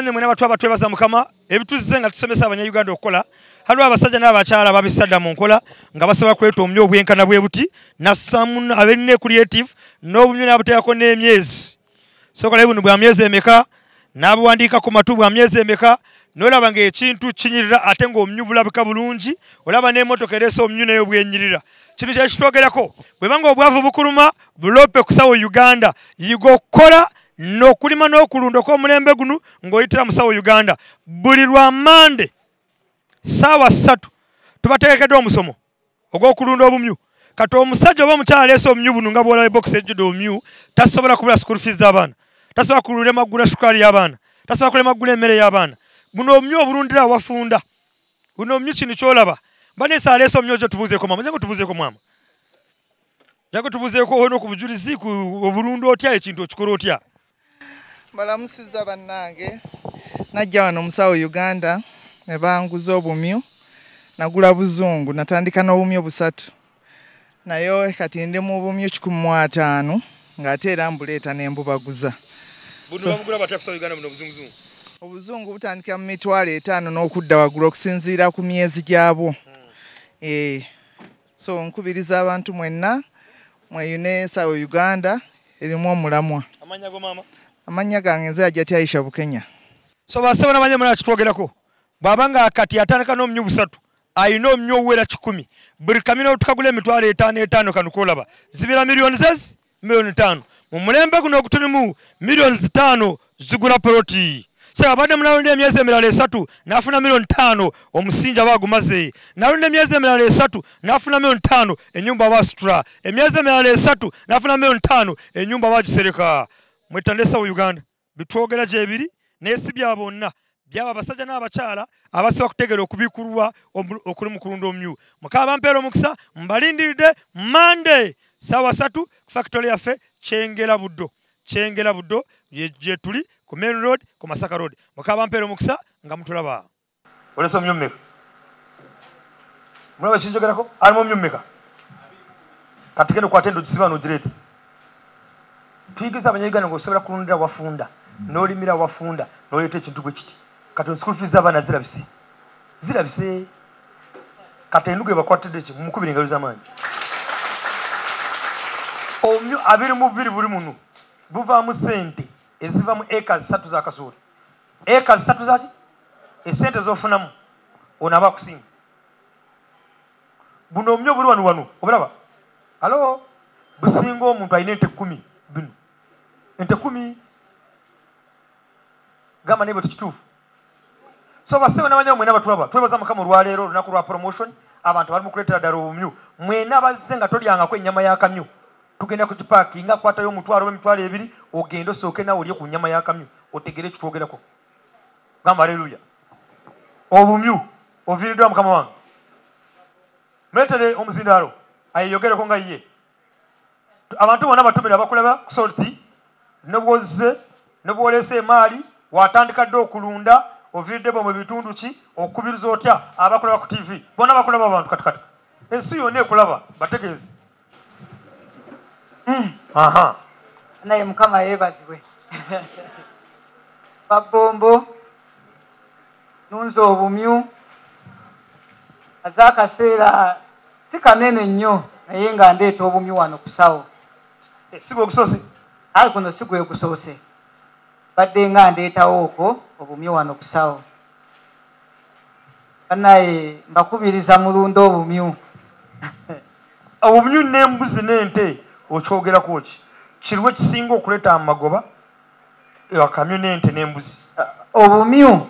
Nabanye mwena batwa batwebaza Mukama ebituzze nga tusomesa abanya-Uganda okukola. Haliwo abasajja n'abakyala babisadda mu nkola nga basobola kuleeta omumyu obwenkana bwe buti nassamu abenne creative n'obumyu n'abuteekako n'emyezi. Sokola buno bwa myezi emeka n'abuwandiika ku matu bwa myezi emeka n'olaba ng'ekintu kinyirira ate ng'omumyu bulabika bulungi, olaba n'emmotoka ereese omumyu nayo bwenyirira. Kino kye kitwogerako bwebanga obwavu bukuluma bulope kusawo Uganda, yiga okukola n'okulima n'okulunda okw'omulembe guno ng'oyitira musawo Uganda. Buli lwa Mande ssaawa 3 tubategekedde omusomo ogw'okulunda obumyu. Kati omusajja oba omukyala aleese obumyu buno nga bw'olaba ebokisi ejjudde obumyu tasobola kubula school fees z'abaana, tasobola kulema kugula sukaali y'abaana, tasobola kulema kugula emmere y'abaana. Buno obumyu obulundira awafunda, buno obumyu kino ky'olaba. Banesa aleese obumyu ogyo tubuuzeeko maama, jangu tubuuzeeko maama, jangu tubuuzeeko ono ku bujulizi ku obulunda otya ekintu okikola otya. Balamusiza bannange, najja wano Musawo Uganda ne banguza obumyu, nagula buzungu, natandika n'obumyu 3, naye kati ndi mu bumyu 150 ng'ate era mbuleeta ne mbubaguza. Buno bamugula batya Musawo Uganda buno obuzunguzungu? Obuzungu butandika mu 50,000 n'okudda waggulu okusinziira ku myezi gyabwo. So nkubiriza abantu mwenna mweyune Musawo Uganda erimu omulamwa. Amannya go maama? Amannya gange nze Hajjati Aisha Bukenya. So basebo n'abanye mulala kitwogerako bw'abanga kati atandika n'omumyu 3 ayina omumyu oguwera 100 buli kamina tukagula 5,000 5 kano k'olaba zibeera miliyoni zezi miliyoni 5. Mu mulembe guno ogutulimu miliyoni 5 zigula poloti. Sasa abadde munalonda emyezi emirala 3 n'afuna miliyoni 5 omusingi aba agumaze, n'alonda emyezi emirala 3 n'afuna miliyoni 5 ennyumba aba asitula, emyezi emirala 3 n'afuna miliyoni 5 ennyumba aba agisereka. Mwetande Musawo Uganda bitwogera gyebiri naye si bya bonna, byaba abasajja n'abakyala abasobola kutegeera okubikulwa okuli mu kulunda omumyu. Mukama bampeera omukisa, mbalindiridde Monday ssaawa 3 ku factory yaffe Kyengera Buddo, Kyengera Buddo gye tuli ku Main Road ku Masaka Road. Mukama bampeera omukisa nga mutulaba. Olese omumyu mmeka? Mulaba kinjogerako? Alimu omumyu mmeka? Kati genda okwate endogisiba n'ogireeta. Tuyigiza abanya-Uganda ng'osobola kulundira wafunda n'olimira wafunda n'oleeta ekintu bwe kiti. Kati school fees z'abaana zirabise, zirabise. Kati endugu ebakwatidde ki? Mumukubire engalo z'amaanyi. Omumyu 22 buli muno buvaamu ssente eziva mu acres 3 za kasooli. Acres 3 zaki? Essente z'ofunamu ono aba akusinga. Buno omumyu obuli wano wano obulaba? Alo, businga omuntu alina ente 10 bino. Ente 10 gamba naye bwe tukituufu. So basebo n'abanya mwena batulaba, twebaza Mukama olwaleero olunaku lwa promotion, abantu bali mu kuleetera ddala obumyu. Mwena bazze nga tolyangako ennyama y'akamyu, tugenda kugipaakinga, kwatayo omutwalo oba 20,000 ogende osooke naawe olye ku nnyama y'akamyu otegere ekitwogerako. Gamba haleluya. Obumyu oviiriddwa Mukama wange. Muleetere omuzindaalo ayeyogereko nga ye. Abantu bonna batumire abakulaba ku Salt ne bw'ozze ne bw'oleese emaali watandika dda okulunda oviiridde bwe mu bitundu ki okubiriza otya abakulaba ku TV bonna bakulaba abantu katikati ensi yonna ekulaba bategeeze. Aha. Naye Mukama yeebazibwe. Babombo nunze obumyu aze akaseera si kanene nnyo naye nga ndeeta obumyu wano kusawo. Si gwe gusoose? Aye guno si gwe gusoose, badde nga ndeetawo okwo obumyu wano kusawo. Bannaye mbakubiriza mulunde obumyu. Obumyu n'embuzi n'ente okyogerako ki? Kiriwo ekisinga okuleeta amagoba akamyu n'ente n'embuzi? Obumyu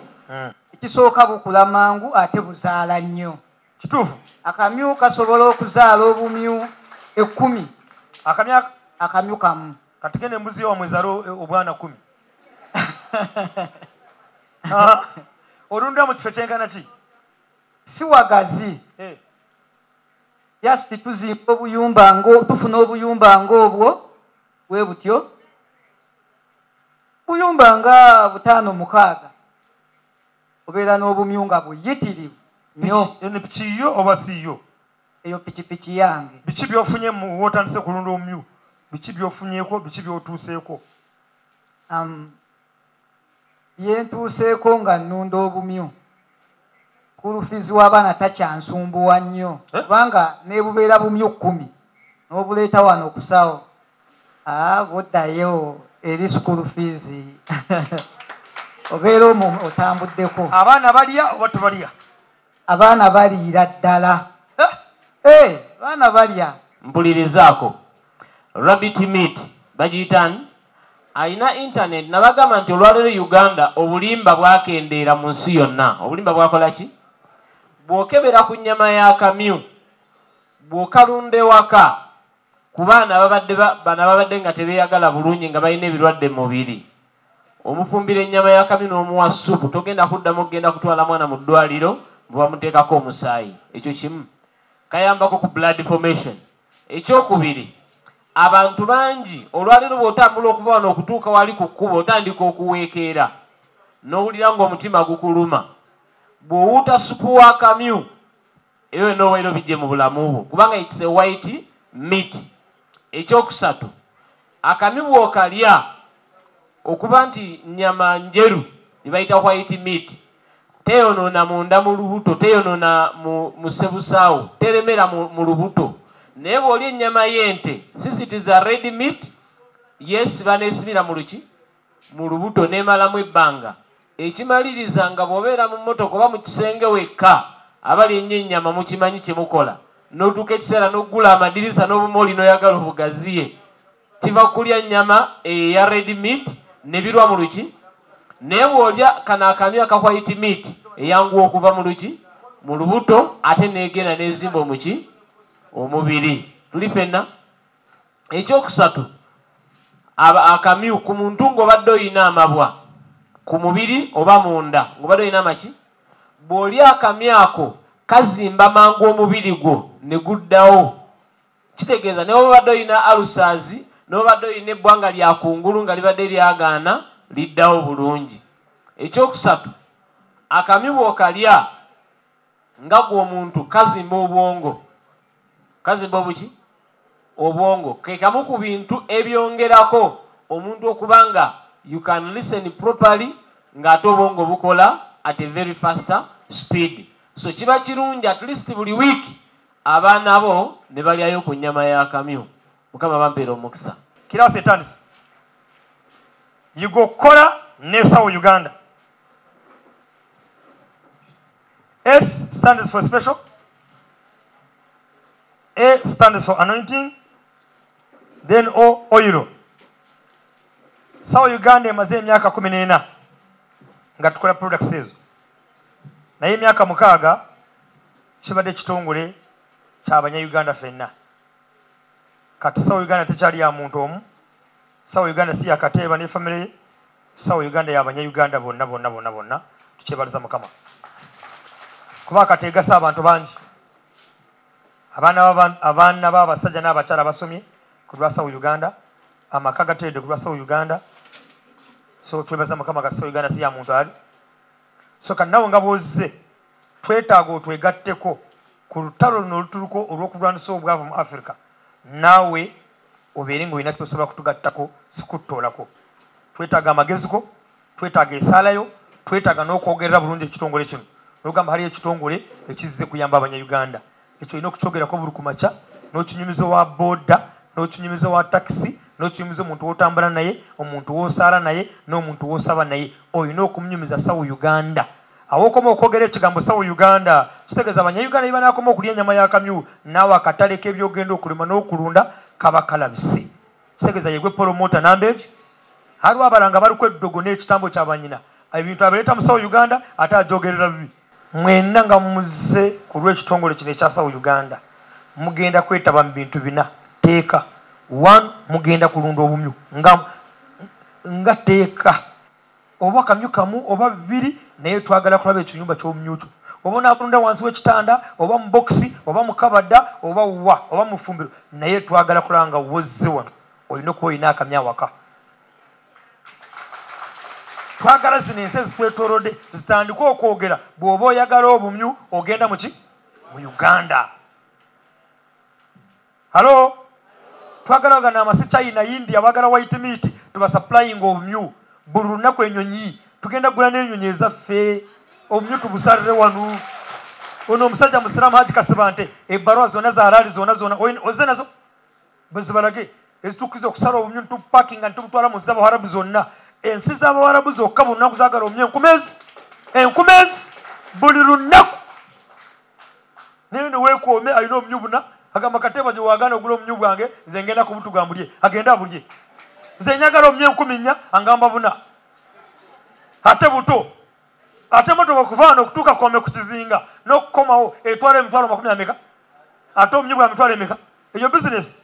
ekisooka bukula mangu ate buzaala nnyo. Kituufu. Akamyu kasobola okuzaala obumyu 10. Akamyu akamyu kamu. Kati genda embuzi yo wamwe ezaala obwana 10. Olundira mu kifo kyenkana ki? Si wagazi. Just tuzimba obuyumba ngo tufuna obuyumba ng'obwo bwe butyo buyumba nga 5 6 obeera n'obumyu nga buyitirivu nnyo. Eno piki yo oba si yo? Eyo pikipiki yange. Biki by'ofunye mu w'otandise kulunda omumyu? Biki by'ofunyeeko, biki by'otuuseeko? Byentuuseeko nga nnunda obumyu, school fees w'abaana takyansumbuwa nnyo, kubanga nebubeera bumyu 10 n'obuleeta wano okusawo, buddayo eri school fees. Obeera omwo otambuddeko. Abaana balya oba tebalya? Abaana baliira ddala. Abaana balya. Mpulirizaako. Rabbit meat bagiyita ani? Alina internet nabagamba nti olwaleero Uganda obulimba bwakendeera mu nsi yonna. Obulimba bwakola ki? Bw'okebera ku nnyama y'akamyu, bw'okalunda ewaka ku baana babadde nga tebeeyagala bulungi nga balina ebirwadde mu mubiri, omufumbira ennyama y'akamyu n'omuwa ssupu, togenda kuddamu okugenda kutwala mwana mu ddwaliro bwe bamuteekako omusaayi. Ekyo kimu kayambako ku blood formation. Ekyokubiri, abantu bangi olwaleero bw'otambula okuva wano okutuuka wali ku kkubo otandika okuweekeera n'owulira ng'omutima gukuluma. Bw'owuuta ssupu w'akamyu ebyo byonna owaire bijje mu bulamu bwo, kubanga it's a white meat. Ekyokusatu, akamyu bw'okalya okuba nti nnyama njeru gye bayita white meat, teyonoona munda mu lubuto, teyonoona mu ssebusaawo, teremera mu lubuto. Naye bw'olya ennyama y'ente, since it is a red meat, yeesiba n'esibira mu luki? Mu lubuto n'emalamu ebbanga. Ekimaliriza nga bw'obeera mu mmotoka oba mu kisenge wekka, abali ennyo ennyama mukimanyi kye mukola, n'otuuka ekiseera n'oggula amadirisa n'obumooli n'oyagala obugaziye. Kiva kulya nnyama eya red meat ne birwa mu luki? Naye bw'olya kano akamyu aka white meat, eyanguwa okuva mu luki? Mu lubuto, ate n'egenda n'ezimba omuki? Omubiri. Tuli ffenna? Ekyokusatu, akamyu ku muntu ng'obadde oyina amabwa ku mubiri oba munda ng'obadde oyina amaki, bw'olya akamyu ako kazimba mangu omubiri gwo ne guddawo. Kitegeeza ne bw'obadde oyina alusaazi, ne bw'obadde oyina ebbwanga lya kungulu nga libadde lyagaana, liddawo bulungi. Ekyokusatu, akamyu bw'okalya nga gw'omuntu kazimba obwongo. Kazimba obuki? Obwongo. Ke kamu ku bintu ebyongerako omuntu okuba nga you can listen properly ng'ate obwongo bukola at a very faster speed. So kiba kirungi at least buli week abaana bo ne balyayo ku nnyama y'akamyu. Mukama bampeera omukisa. Kirasi etandise. Yiga okukola n'esawo Uganda. S stands for special. A stands for anointing. Then O, oil. Sawo Uganda emaze emyaka 14 nga tukola products ezo. Naye emyaka 6 kibadde kitongole ky'Abannayuganda ffenna. Kati Sawo Uganda tekyali ya muntu omu. Sawo Uganda si ya Kateeba ne family ye. Sawo Uganda y'Abannayuganda bonna bonna bonna bonna. Tukyebaliza Mukama. Kuba kati egasa abantu bangi. Abaana b'abasajja n'abakyala basomye ku lwa Sawo Uganda. Amaka gateredde ku lwa Sawo Uganda. So twebaza Mukama kati Sawo Uganda si ya muntu ali. So kati nawe nga bw'ozze twetaaga otwegatteko ku lutalo luno olutuluko olw'okulwanyisa obwavu mu Africa. Naawe obeere ng'olina ky'osobola kutugattako si kuttoolako. Twetaaga amagezi go, twetaaga essaala yo, twetaaga n'okwogerera bulungi ekitongole kino. N'ogamba haliyo ekitongole ekizze kuyamba Abannayuganda. Ekyo olina okukyogerako buli ku makya, n'okinyumiza owa booda, n'okinyumiza owa takisi, n'okinyumiza omuntu w'otambula naye, omuntu w'osaala naye, n'omuntu w'osaba naye. Olina okumunyumiza Sawo Uganda. Awo okoma okwogera ekigambo Sawo Uganda, kitegeeza Abannayuganda bye banaakoma okulya ennyama y'akamyu, naawe akatale k'ebyogenda okulima n'okulunda kaba kalabise. Kitegeeza ye gwe promoter namba egi. Haliwo abalanga baliko eddogo n'ekitambo kya bannyina. Ebintu abireeta mu Sawo Uganda ate agyogerera bibi. Mwenna nga muzze ku lw'ekitongole kino ekya Sawo Uganda, mugenda kwetaba mu bintu bina. Teeka. 1, mugenda kulunda obumyu nga teeka. Oba kamyu kamu oba bibiri, naye twagala kulaba ekiyumba ky'obumyu kyo. Oba onaakulunda wansi w'ekitanda, oba mu bokisi, oba mu kabada, oba wa, oba mu ffumbiro, naye twagala kulaba nga wozze wano. Olina okuba olina akamyu awaka. Twagala zino ensi ezitwetoolodde zitandike okwogera. Bw'oba oyagala obumyu ogenda mu ki? Mu Uganda. Halo? Twagala bagana amasi China, India, bagala white meat, tubasupplying obumyu. Buli lunaku ennyonyi Tugenda kugula n'ennyonyi ezaffe, obumyu tubusalire wano. Ono omusajja musiraamu Haji Kasibante, ebbaluwa zonna za halaali zonna zonna ozze nazo bwezibalage ezitukkiriza okusala obumyu ntupakinga ntubutwala mu nsi z'Abawarabu zonna. Ensi z'Abawarabu zokka buli lunaku zaagala obumyu enkumezi buli lunaku. Naye ne weekuume alina obumyu buna, agamba Kateeba gye waagaana ogula obumyu bwange, nze ngenda kubutuga mbulye, agende abulye. Nze njagala obumyu 4,000, angamba 4. Ate buto, ate motoka okuva wano okutuuka Kome ku kizinga n'okukomawo etwala emitwalo 20 ameka, ate obumyu bwa mitwalo emeka? Eyo bizinesi.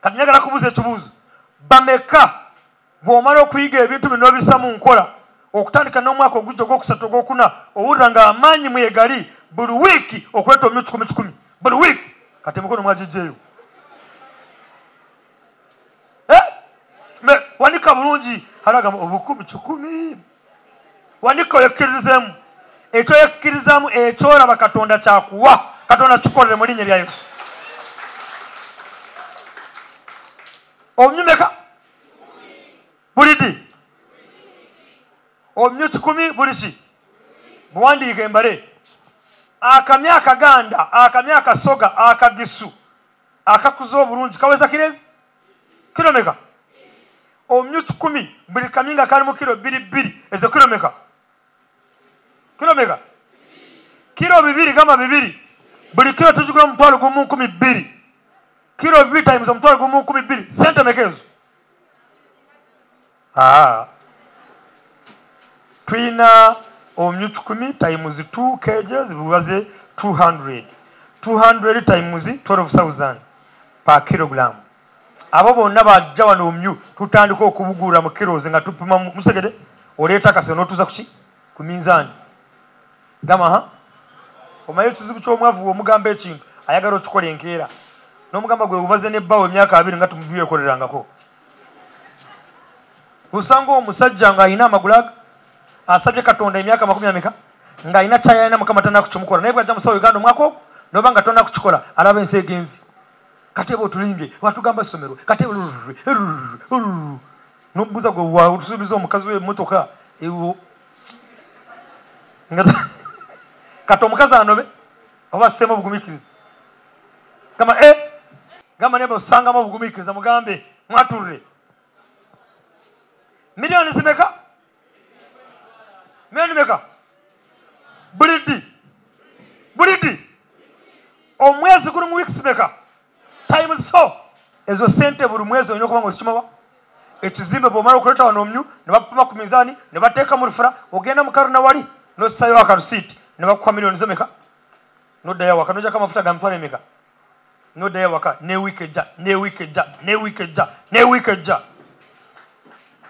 Kati njagala kubuuza ekibuuzo, bameka bw'omala okuyiga ebintu bino n'obissa mu nkola okutandika n'omwaka ogujja ogwokusatu ogwokuna, owulira ng'amaanyi mwegali buli wiiki okuleeta obumyu 1,000 buli wiiki. Kati emikono mwagiggyeyo, wanika bulungi, alagamba obukumi 1,000, wanika oyekkiririzemu ekyo yekkirizaamu ekyolaba Katonda kyakuwa. Katonda kikolere mu linnya lya Yesu. Obumyu meka buli ddi? Obumyu 1,000 buli ki? Buwandiike embale. Akamyu akaganda, akamyu akasoga, akagisu akakuza obulungi kaweza kirezi kiro meka? Obumyu 1,000 buli kamyu nga kalimu kiro 2 ezo kiro meka? Kiro meka? Kiro 2 gamba 2 buli kiro tugigula 1,200. Kiro 2 times 1,200 sente meka ezo? Tulina obumyu 1,000 times 2 kgs bubaze 200. 200 times 12,000 per kilogram. Abo bonna bajja wano obumyu tutandika okubugula mu kilos nga tupima. Musegede oleeta akase n'otuuza kuki? Ku minzaani. Gamba ha, omanyi ekizibu ky'omwavu omugamba ekintu ayagala okikola enkeera, n'omugamba gwe ubaze n'ebbawo emyaka 20 nga tumubyekolerangako. Osanga omusajja ng'alina amagulu asabye Katonda emyaka 20 ameka ng'alina kyayalina Mukama tannakukimukola, naye bw'ajja musawo Uganda omwaka ogwo n'oba nga tonnakukikola alaba ensi egenze. Kateeba otulimbye, watugamba essomero, Kateeba n'omubuuza gwe watusuubiza omukazi w'emmotoka kati omukazi anobe oba asseemu obugumiikiriza. Gamba gamba naye osangamu obugumiikiriza, mugambe mwatulire. Milioni zimeka? Milioni meka? Buli ddi? Buli ddi? Omwezi guli mu weeks meka? Times 4. Ezo sente buli mwezi olina okuba ng'ozikimawa. Ekizimbe bw'omala okuleeta wano omumyu ne bapima ku minzaani ne bateeka mu lufula, ogenda mu karuna wali n'ossayo akarusiiti ne bakuwa milioni zo meka? N'oddayo awaka n'oggyako amafuta ga mitwalo emeka? N'oddayo awaka ne wiiki ejja ne wiiki ejja ne wiiki ejja ne wiiki ejja.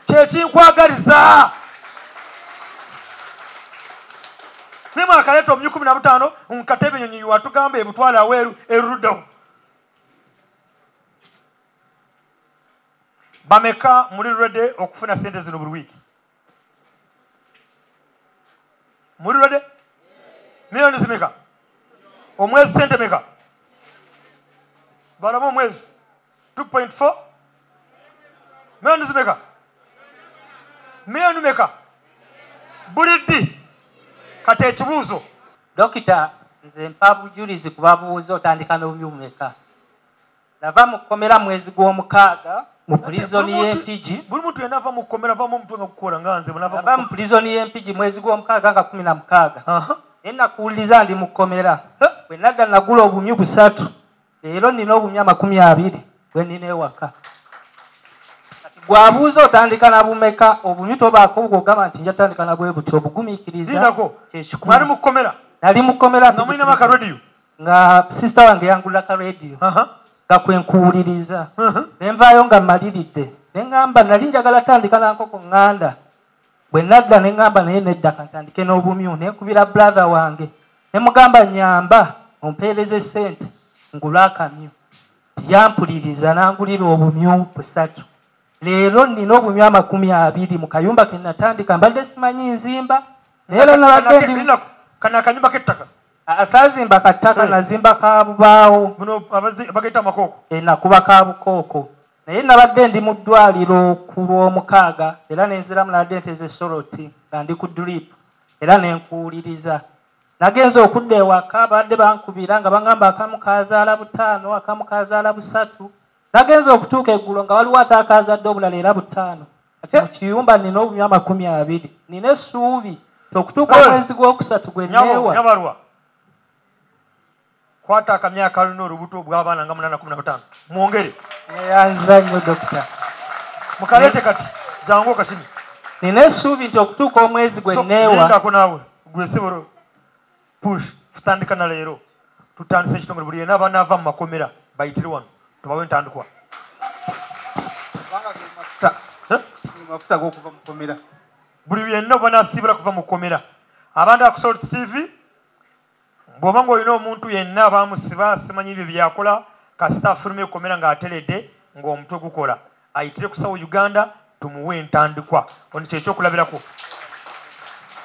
Kyekinkwagaliza. Naye mwakaleeta obumyu 15 Nkatebe ennyonyi watugamba ebutwala aweeru eruddawo. Bameka muli ready okufuna sente zino buli wiiki? Muli ready? Milioni zimeka? Omwezi sente meka? Balamu omwezi 2.4 milioni zimeka? Milioni meka? Buli ddi? Kati ekibuuzo. Dokita, nze mpa bujulizi ku babuuza otandika n'obumyu bumeka. Nava mu kkomera mwezi gw'omukaaga mu pulizoni y'Empigi. Buli muntu yenna ava mu kkomera avaamu omutwe nga gukola nga nze nava mu pulizoni y'Empigi mwezi gw'omukaaga nga 16. Naye nakuwuliriza ndi mu kkomera. Bwe nadda nagula obumyu 3. Leero nina obumyu 20 bwe nnina ewaka. Kati gwabuuza otandika na bumeka, obumyu tobaako bw'ogamba nti nja tandika na bwe buti, obugumiikiriza kyekikulu. Mwali mu kkomera? Nali mu kkomera. Nga mulinamu akarediyo? Nga sisita wange yangulira akarediyo. Nga kwe nkuwuliriza. Ne nvaayo nga mmaliridde. Ne ŋŋamba nali njagala tandika na nkoko ŋŋanda. Bwe nadda ne ŋŋamba naye nedda kantandike n'obumyu. Ne nkubira brother wange. Ne mugamba nnyamba ompeereze ssente ngule akamyu. Tiyampuliriza n'angulira obumyu 3. Leero nnina obumyu 20 mu kayumba ke natandika. Mbadde simanyi nzimba. Naye era nabadde ndi Kano akanyumba k'ettaka? Saazimba ka ttaka, nazimba ka bubaawo. Buno bagayita amakooko? Nakuba ka bukooko. Naye nabadde ndi mu ddwaliro ku Lwomukaaga era ne nziramu nabadde nteze soroti nga ndi ku drip era ne nkuwuliriza. Nagenze okudda ewaka babadde bankubira nga bangamba akamu kazaala 5 akamu kazaala 3. Nagenze okutuuka eggulo nga waliwo ataakaazadde obulala era 5. Kati mu kiyumba nina obumyu 20. Nina essuubi okutuuka omwezi gw'okusatu gwe neewa. Nyabarwa. Kwata akamya akalina olubuto bw'abaana nga 8 15. Mwongere. Neyanza nnyo dokita. Mukaleete kati jangu okakimi. Nina essuubi nti okutuuka omwezi gwe neewa. Lindako naawe gwe ssebo push tutandika na leero. Tutandise ekitongole buli yenna abanaava mu makomera bayitire wano tubawe entandikwa. Mafuta g'okuva mu kkomera. Buli yenna banaasibula kuva mu kkomera. Abantu ku Salt TV bw'oba ng'olina omuntu yenna bamusiba simanyi ebyo byakola kasita afuluma ekkomera ng'ateredde ng'omutwe gukola ayitire ku Sawo Uganda tumuwe entandikwa. Ono kyekyokulabirako.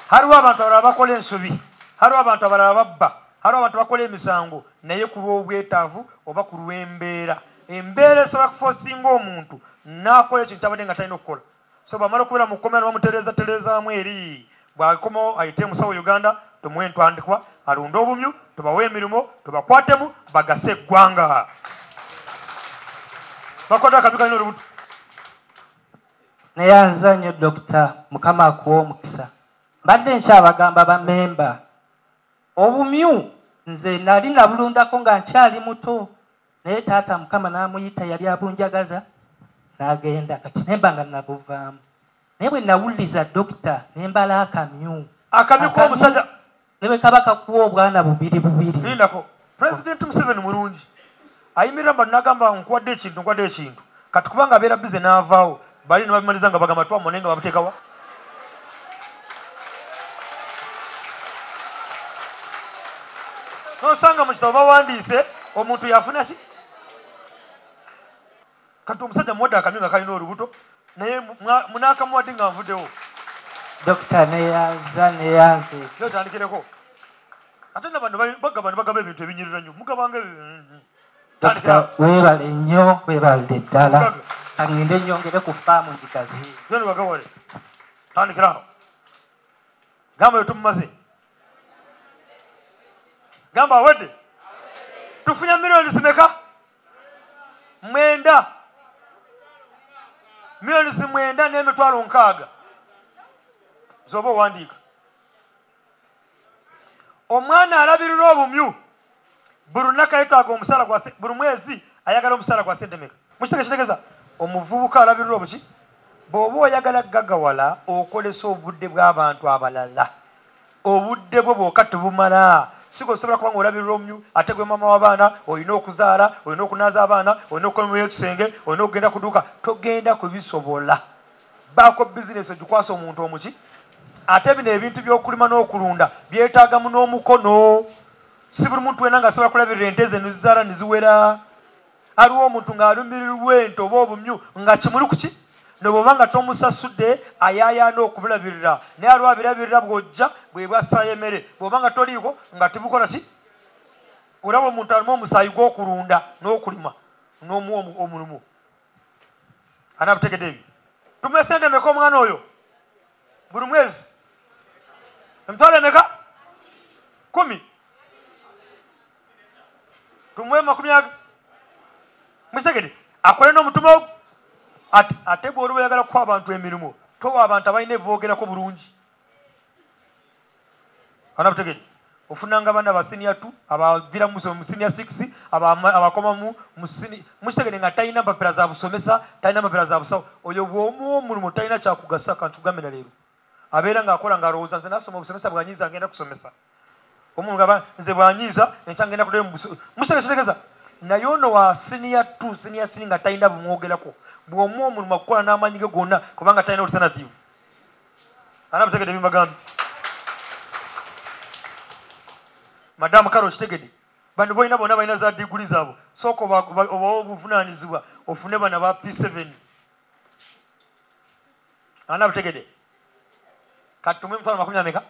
Haliwo abantu abalala bakola ensobi, haliwo abantu abalala babba, haliwo abantu bakola emisango naye ku lw'obwetaavu oba ku lw'embeera. Embeera esobola kufosinga omuntu n'akola ekintu kyabadde nga talina okukola. So bw'amala okubeera mu kkomera bamutereeza tereezaamu eri bw'akomawo ayite mu Sawo Uganda tumuwe entandikwa alunde obumyu tubawe emirimu tubakwatemu bagase eggwanga. Bakwata akabi kalina olubuto. Neyanza nnyo dokita, Mukama akuwe omukisa. Mbadde nkyabagamba bammemba obumyu nze nali nabulundako nga nkyali muto naye taata Mukama n'amuyita yali abunjagaza n'agenda kati nemba nga nabuvaamu. Naye bwe nawuliriza dokita ne mbala akamyu. Akamyu k'omusajja ne bwe kaba kakuwa obwana bubiri bubiri. Lindako. Pulezidenti Museveni mulungi. Ayimirira mba n'agamba nkuwadde ekintu nkuwadde ekintu. Kati kubanga abeera bize n'avaawo bali ne babimaliza nga bagamba twamone nga babuteekawa. Nosanga mu kitabo bawandiise omuntu yafuna ki? Kati omusajja muwadde akamyu nga kalina olubuto naye munaakamuwadde nga nvuddewo. Dokita neyanza neyanze. Tandikireko. Ate nno bano bagaba ne bagaba ebintu ebinyirira nnyo. Mugabanga Dokita weebale nnyo weebalire ddala. Kangende nnyongere ku faamu ngigazi. Genda bagawale. Tandikirawo. Gamba yo tumumaze. Gamba awedde. Tufunye milioni zimeka? 9. Milioni 9 n'emitwalo 60. Zoba owandiika. Omwana alabirira obumyu buli lunaku ayetaaga omusala gwa buli mwezi ayagala omusala gwa ssente mmeka? Mukitegeeza omuvubuka alabirira obuki? Bw'oba oyagala gagawala okolesa obudde bw'abantu abalala. Obudde bwo bwokka tebumala. Si osobola kuba ng'olabirira omumyu ate gwe maama w'abaana olina okuzaala, olina okunaaza abaana, olina okukola emirimu y'ekisenge, olina okugenda ku dduuka, togenda kubisobola. Baako bizinesi ogikwasa omuntu omuki. Ate bino ebintu by'okulima n'okulunda byetaagamu n'omukono. Si buli muntu wenna ng'asobola kulabirira ente ze nezizaala ne ziwera. Aliwo omuntu ng'alumirirwa ente oba obumyu nga kimuli ku ki? Ne bw'oba nga tomusasudde ayaayaana okubulabirira. Naye aliwo abirabirira bw'ojja bwe bwassaayo emmere. Bw'oba nga toliiko nga tibukola ki? Olaba omuntu alimu omusaayi gw'okulunda n'okulima n'omuwa omulimu. Anaabitegedde ebyo? Tumuwe ssente mmeka omwana oyo? Buli mwezi? Emitwalo emeka? 10. Tumuwe 20. Mukitegedde? Akole n'omutima ogwo. Ate bw'oliba oyagala kuwa abantu emirimu towa abantu abalina ebiboogerako bulungi. Anabutegedde? Ofunanga abaana ba senior 2 abaviira mu senior 6 abakoma mu mukitegedde nga talina mpapira za busomesa, talina mpapira za busawo. Oyo bw'omuwa omulimu talina kyakugasa kantugambe na leero. Abeera ng'akola ng'alowooza nze nasoma obusomesa bwanyiiza ngenda kusomesa. Omuntu ng'aba nze bwanyiiza enkya ngenda kuddayo mu mukitegedde kitegeeza. Naye ono wa senior 2 senior 3 nga talina bumwogerako. Bw'omuwa omulimu akukola n'amaanyi ge gonna kubanga talina alternative. Anabutegedde ebimbagambye? Madamu Karo okitegedde? Bano bolina bonna balina za diguli zaabwe. Sooka obawe obuvunaanyizibwa ofune bano aba P7. Anabutegedde? Kati tumuwe emitwalo 20 ameka?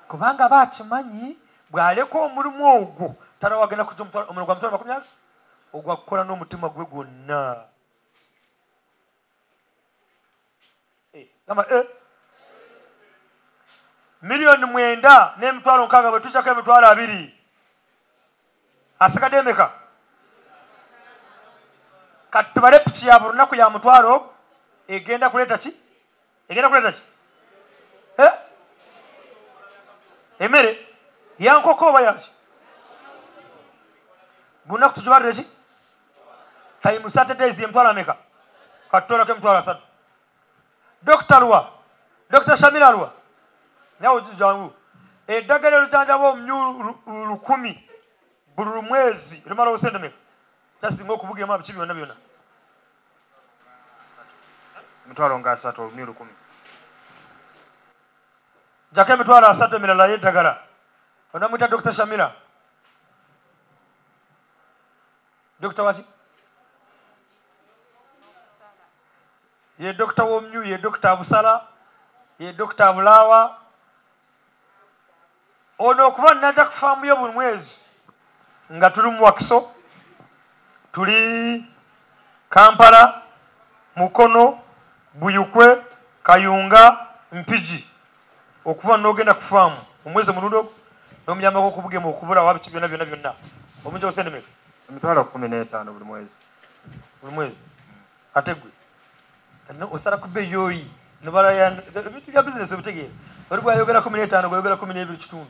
Kubanga bakimanyi bw'aleka omulimu ogwo tala wagenda kujja omulimu gwa mitwalo 20 ogwo akukola n'omutima gwe gwonna. Gamba 9,600,000 bwe tujjako 20,000 asigadde emeka? Kati tubale piki ya buli lunaku ya 1,000 egenda kuleeta ki? Egenda kuleeta ki? Emmere ya nkoko oba yaki? Buli lunaku tugibalire ki? Time Saturdays 50,000 ameka? Kati tutoolako 30,000. Dr. Lwa, Dr. Shamira Lwa, nawe jangu. Eddagala erujanjaba omumyu 1,000 buli mwezi lumala obusente meka? Kyasinga okubugema biki byonna byonna. 30,000 olumyu 1,000. Jjako 30,000 emirala y'eddagala. Onamuyita Dr. Shamira. Dr. waki? Ye Dr. w'omumyu, ye Dr. Busala, ye Dr. Bulawa. Ono okuba najja ku faamu yo buli mwezi nga tuli mu Wakiso, tuli Kampala, Mukono, Buyukwe, Kayunga, Mpigi. Okuva n'ogenda ku faamu omwezi omulundi ogwo n'omuyambako okubugema okubula wa biki byonna byonna byonna. Omungi obusente meka? 15,000 buli mwezi. Buli mwezi. Ate gwe osala ku bbeeyi yoyi ebintu bya bizinesi obitegeera. Oli gwayogera 15 gwayogera 12.5.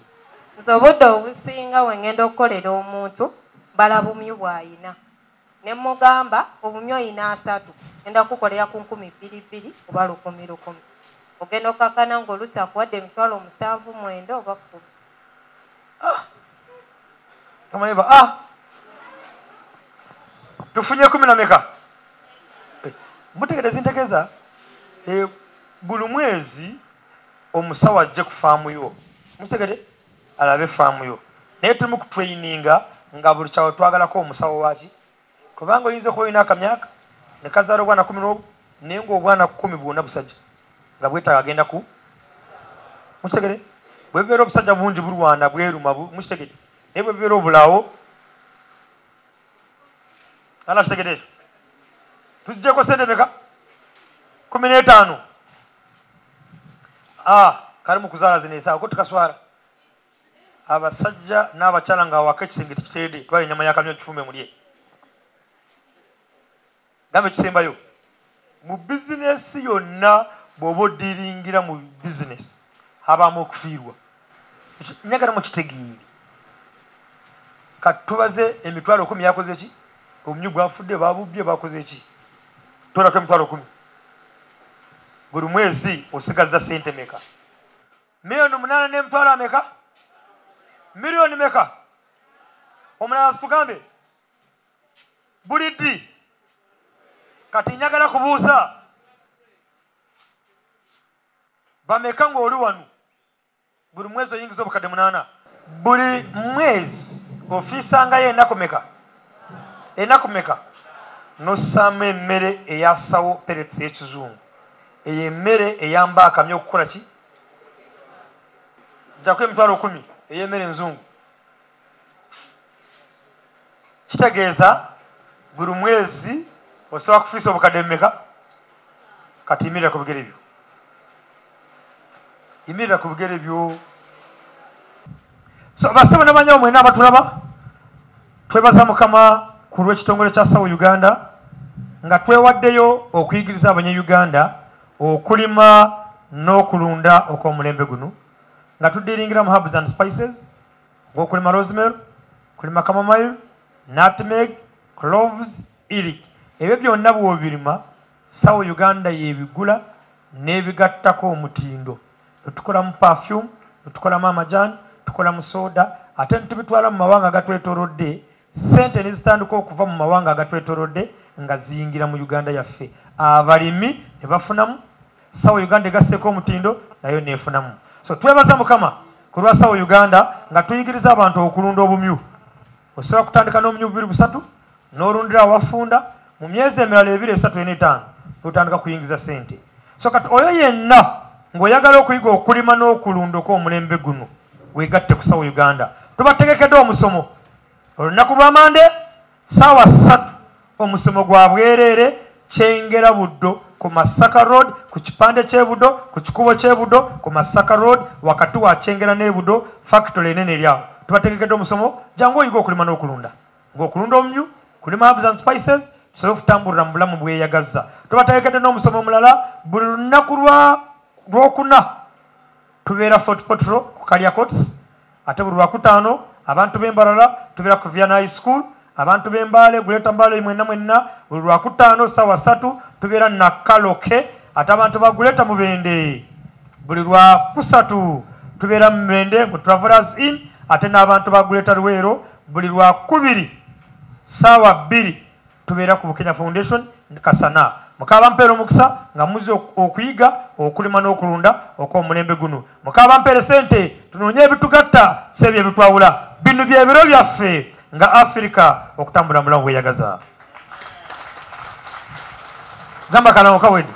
Nze obudde obusinga we ngenda okukolera omuntu bala bumyu bw'ayina. Ne mugamba obumyu oyina 3 ngenda kukolera ku 2,200 oba 1,000. Ogenda okkakkana ng'oluusi akuwadde 79,000 oba 10. Tomanyiba tufunye 10 na meka? Mutegeera zintegeeza? Buli mwezi omusawo ajje ku faamu yo. Mutegedde? Alabe faamu yo. Naye tuli mu kutraininga nga buli kyawe twagalako omusawo waki? Kubanga oyinza okuba olina akamyaka ne kazaala obwana 10 naye ng'obwana 10 bwonna busajja nga bwetaaga agenda ku. Mukitegedde? Bwe bubeera obusajja bungi bulwana bweruma, mukitegedde? Naye bwe bubeera obulawo ana kitegedde ekyo? Tuggyeko sente meka? 15. Kali mu kuzaala zino esaawa ko tukaswala. Abasajja n'abakyala nga awaka ekisenge tekiteedde, twala ennyama y'akamyu okifumbe mulye. Gamba ekisembayo. Mu bizinesi yonna bw'oba odiringira mu bizinesi habaamu okufiirwa. Njagala mukitegeere. Kati tubaze 10,000 yakoze ki? Omumyu gwafudde, babubbye, bakoze ki? Toolako 10,000. Buli mwezi osigaza sente meka? 8,000,000 ameka? Miliyoni meka? Omulala situgambe buli ddi? Kati njagala kubuuza bameka ng'oli wano buli mwezi oyingiza obukadde 8? Buli mwezi ofiisangayo ennaku meka? Ennaku meka? N'ossaamu emmere eyasawo pellets ey'ekizungu. Eyo emmere eyamba akamyu okukola ki? Jjako 10,000 ey'emmere enzungu. Kitegeeza buli mwezi osobola kufiisa obukadde mmeka? Kati yimirira ku bigere byo. Yimirira ku bigere byo. So basebo n'abanyawo mwenna abatulaba, twebaza Mukama ku lw'ekitongole kya Sawo Uganda nga twewaddeyo okuyigiriza Abannayuganda okulima n'okulunda okw'omulembe guno nga tudiringira mu herbs and spices ng'okulima rosemary, kulima chamomile, nutmeg, cloves, ilk. Ebyo byonna bw'obirima Sawo Uganda y'ebigula n'ebigattako omutindo. Tukolamu perfume, tukolamu amajaani, tukolamu soda, ate ntubitwala mu mawanga agatwetoolodde. Ssente ne zitandika okuva mu mawanga agatwetoolodde nga ziyingira mu Uganda yaffe. Abalimi ne bafunamu, Sawo Uganda egasseeko omutindo nayo neefunamu. So twebaza Mukama ku lwa Sawo Uganda nga tuyigiriza abantu okulunda obumyu. Osobola kutandika n'obumyu 2 3 n'olundira awafunda mu myezi emirala 2 3 4 5 n'otandika kuyingiza ssente. So kati oyo yenna ng'oyagala okuyiga okulima n'okulunda okw'omulembe guno weegatte ku Sawo Uganda. Tubategekedde omusomo olunaku lwa Mande ssaawa 3, omusomo gwa bwereere. Kyengera Buddo ku Masaka Road, ku kipande ky'Ebuddo, ku kikubo ky'Ebuddo, ku Masaka Road, wakati wa Kyengera n'Ebuddo, factory enene eri awo. Tubategekedde omusomo, jangu oyiga okulima n'okulunda. Ng'okulunda omumyu, kulima herbs and spices, tusobole okutambulira mu bulamu bweyagazza. Tubategekedde n'omusomo omulala, buli lunaku lwokuna tubeera Fort Portal ku Kalya Courts, ate buli lwakutaano abantu b'Embalala tubeera ku Viana High School, abantu b'Embaale, Greater Mbale mwenna mwenna, buli lwakutaano ssaawa 3 tubeera Nakaloke, ate abantu ba Greater Mubende buli lwakusatu tubeera Mubende mu Travelers Inn, ate n'abantu ba Greater Luweero buli lwakubiri ssaawa 2 tubeera ku Bukenya Foundation Kasana. Mukaba mpeera omukisa nga muze okuyiga okulima n'okulunda okw'omulembe guno. Mukaba mpeere sente tunoonye ebitugatta si ebyo ebitwawula. Bino bye biro byaffe nga Afrika okutambula mu bulamu bweyagaza. Gamba kalango kawedde.